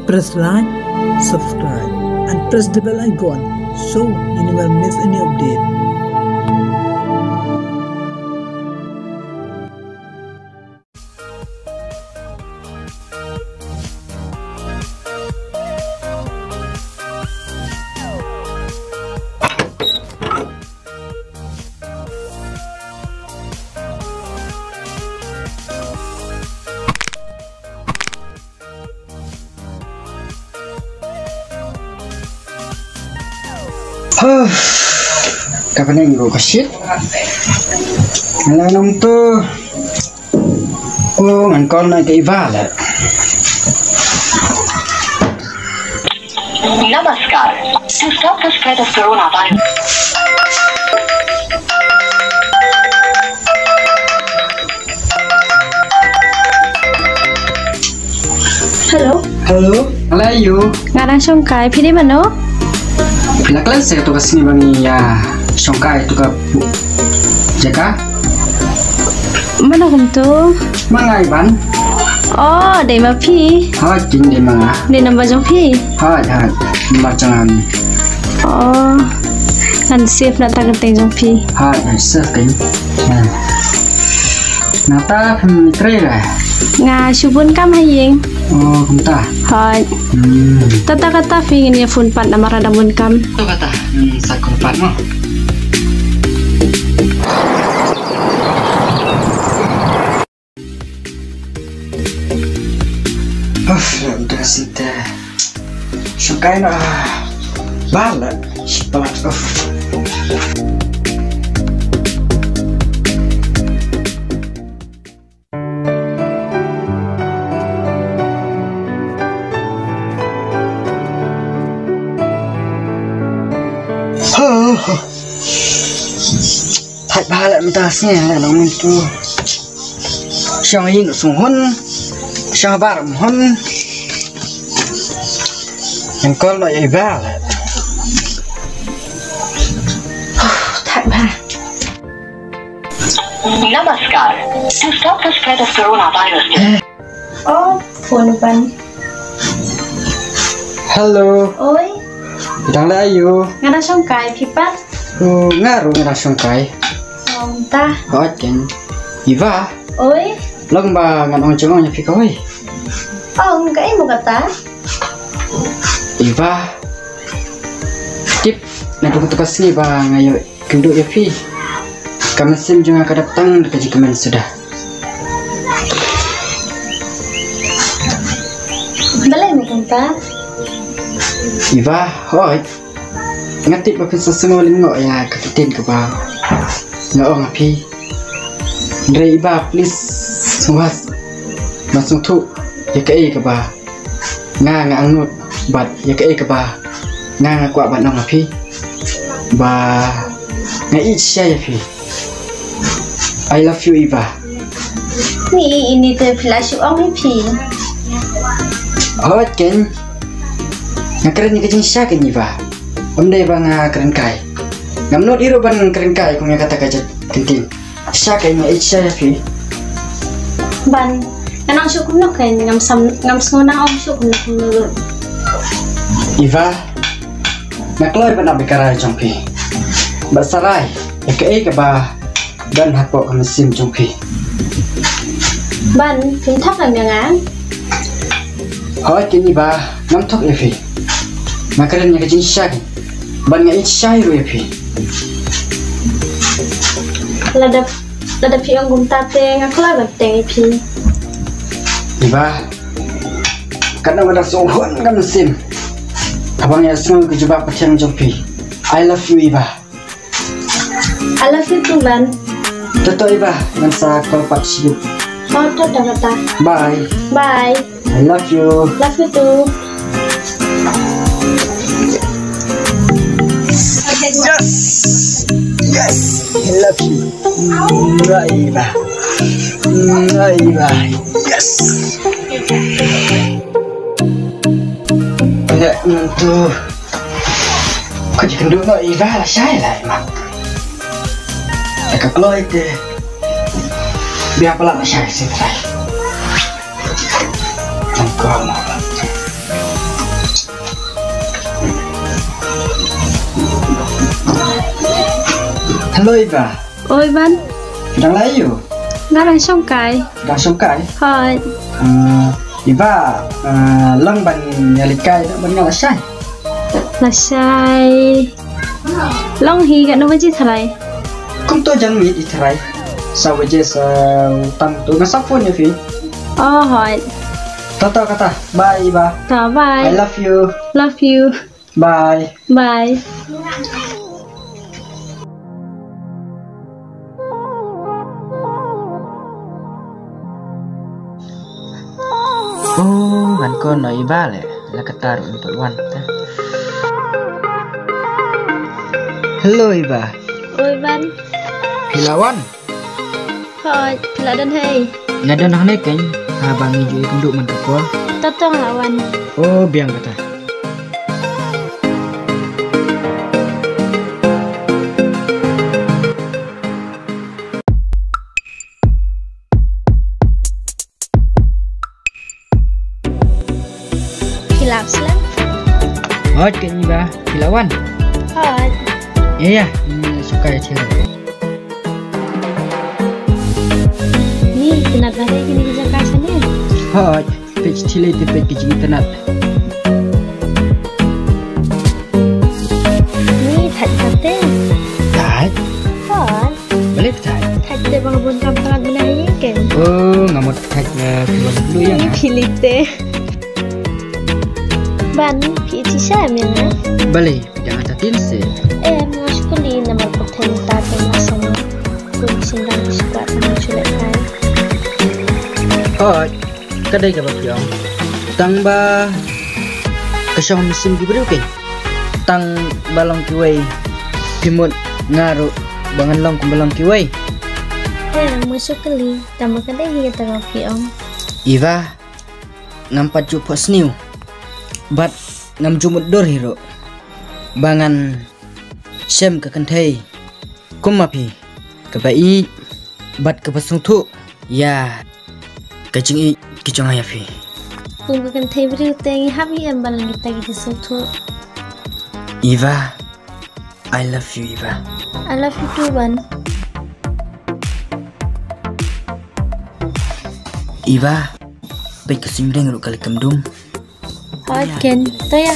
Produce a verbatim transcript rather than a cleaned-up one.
Press like, subscribe, and press the bell icon so you never miss any update. Huh. Ka bneng ruh ka shit. Nga la nang tu. Oh, ngan call noh ïa ka Eva la. नमस्कार। To stop the spread of coronavirus. Hello. Hello. Nga la ïoh. Nga dang shongkai, phi dei mano? Phi la klet seh tu ka sngi ba ngi ïa shongkai tu ka jaka. Mano kumtu? Ma nga Ivan. Oh, dei ma phi. Hooid, dei ma nga. Dei number jong phi? Hooid, hooid. Number jong nga. Oh, ngan save na ta ka kyrteng jong phi. Hooid, hooid, save kein. Nangta phim trei re? Nga shu bun kam ha ïing. Oh, kumta. Hooid. Hmm. Tata kata phi ngin ïa phone pat namar nga dang bun kam. Tata kata. Hmm, sa call pat mo. Uff, dah sita. Shongkai noh. Bala. Shipat. Uff. Thait bha leh mynta sngi leh nang mynta. Shong ïing shong hun. Shong bar hun. Ngan call noh ïa Eva leh. Thait bha. नमस्कार। To stop the spread of coronavirus. Oh, phone ban. Hello. Oi. Phi dang leh aïu? Nga dang shongkai, phi pat? Oh, nga ruh nga dang shongkai. Oh, mynta. Hooid kein. Eva. Oi. Long ba ngan ong jingong ïa phi kawei. Ong kaei mo kata? Eva. Tip, naduh katu ka sngi ba nga ïoh kynduh ïa phi. Ka mynsiem jong nga ka dap tang da ka jingkmen suda. Balei mo kumta? Eva, hooid. Nga tip ba phin sa sngew lyngngoh ïa ka ktien kaba nga ong ha phi. Hynrei Eva, please, sngewbha ban sngewthuh ïa kaei kaba nga nga angnud bad ïa kaei kaba nga nga kwah ban ong ha phi ba nga ïeit shisha ïa phi. I love you, Eva. Ni ini te phi la shu ong ïa phi. Hooid kein. Nga kren ïa ka jingshisha kein, Eva. Ym dei ba nga kren kai. Ngam nud ruh ban kren kai kum ïa kata ka jait ktien. Shisha kein, nga ïeit shisha ïa phi. Ban, ngan ong shuh kumno kein, ngam sam, ngam sngew nang ong shuh kumno kumno ruh. Eva, nga kloi ban ap ïa ka rai jong phi. Bad sa rai ïa kaei kaba don hapoh ka mynsiem jong phi. Ban, phim thok lem ïa nga? Hooid kein Eva, ngam thok ïa phi. Nga kren ïa ka jingshisha kein. Ban, nga ïeit shisha ruh ïa phi. Lada, lada phi ong kumta te nga kloi ban bteng ïa phi. Eva, katno nga da sngewhun ka mynsiem haba nga ïohsngew ka jubab pathiang jong phi. I love you, Eva. I love you too, Ban. To to Eva, ngan sa call pat shuh. Oh, to to kata. Bye. Bye. I love you. Love you too. Yes. Yes. I love you. Mwah, Eva. Mwah, Eva. Yes. Ïa, ngan tu. Ka jingkynduh noh Eva lashai lai ma. Ka kloi te. Biang palat lashai shisha. Tang ko ma. Hello Iva. Oi Ban. Dang lai ïu? Nga dang shong kai. Dang shong kai? Hoi. Ah, Iva, ah, long ban ïa leit kai ban nga lashai. Lashai. Long hi katno baje tharai? Kum to jan miet i tharai. Saw baje sa tam to nga sa phone ïa phi. Oh hoi. Ta ta kata. Bye Iva. Ta bye. I love you. Love you. Bye. Bye. Oh, wan ko noi ba le. La kata ruh untuk wan. Hello Iva. Oi Ban. Phi la wan? Hoi, phi la don hei? Nga don hangne kein, haba ngi ju ïakynduh man ka por. To to nga la wan. Oh, biang kata. Phi la slem? Hoi, kein Iva, phi la wan? Hoi. Ïa ïa, ngi sukai ïa thil. Ni, itynnad ba dei kine ki jaka shane. Hoi, peit thilei te peit ki jingitynnad. Ni, thait kate. Thait? Hoi. Balei phi thait? Thait te ba nga bun kam palat mynne ha ïing kein. Oh, nga mut thait na ki wan blue ïa nga. Phi lei te. Ban, phi ïeit shisha em ïa nga? Balei, phi dang ata tin se? Em, nga shu kylli namar pyrthei mynta te nga sngewsih. Kum sngewdang shu kwah tang shu lehkai. Hooid, ka dei kaba phi ong. Tang ba ka shong ha mynsiem ki briew kein. Tang ba long kiwei, phi mut nga ruh ba ngan long kumba long kiwei. Hei, nga shu kylli, tang ba ka dei hi kata ba phi ong. Iva, ngam pat ju phohsniew. Bad ngam ju mutdur hi ruh ba ngan shem ka kynthei kum ma phi, kaba ïeit bad kaba sngewthuh ïa ka jingïeit ka jong nga ïa phi. Kum ka kynthei briew te ngi hap ïa em ba lang kita ki jingsngewthuh. Iva, I love you, Iva. I love you too, Ban. Iva, peit ka suiñ bneng ruh ka leit kam dum. Hooid kein, to ïa.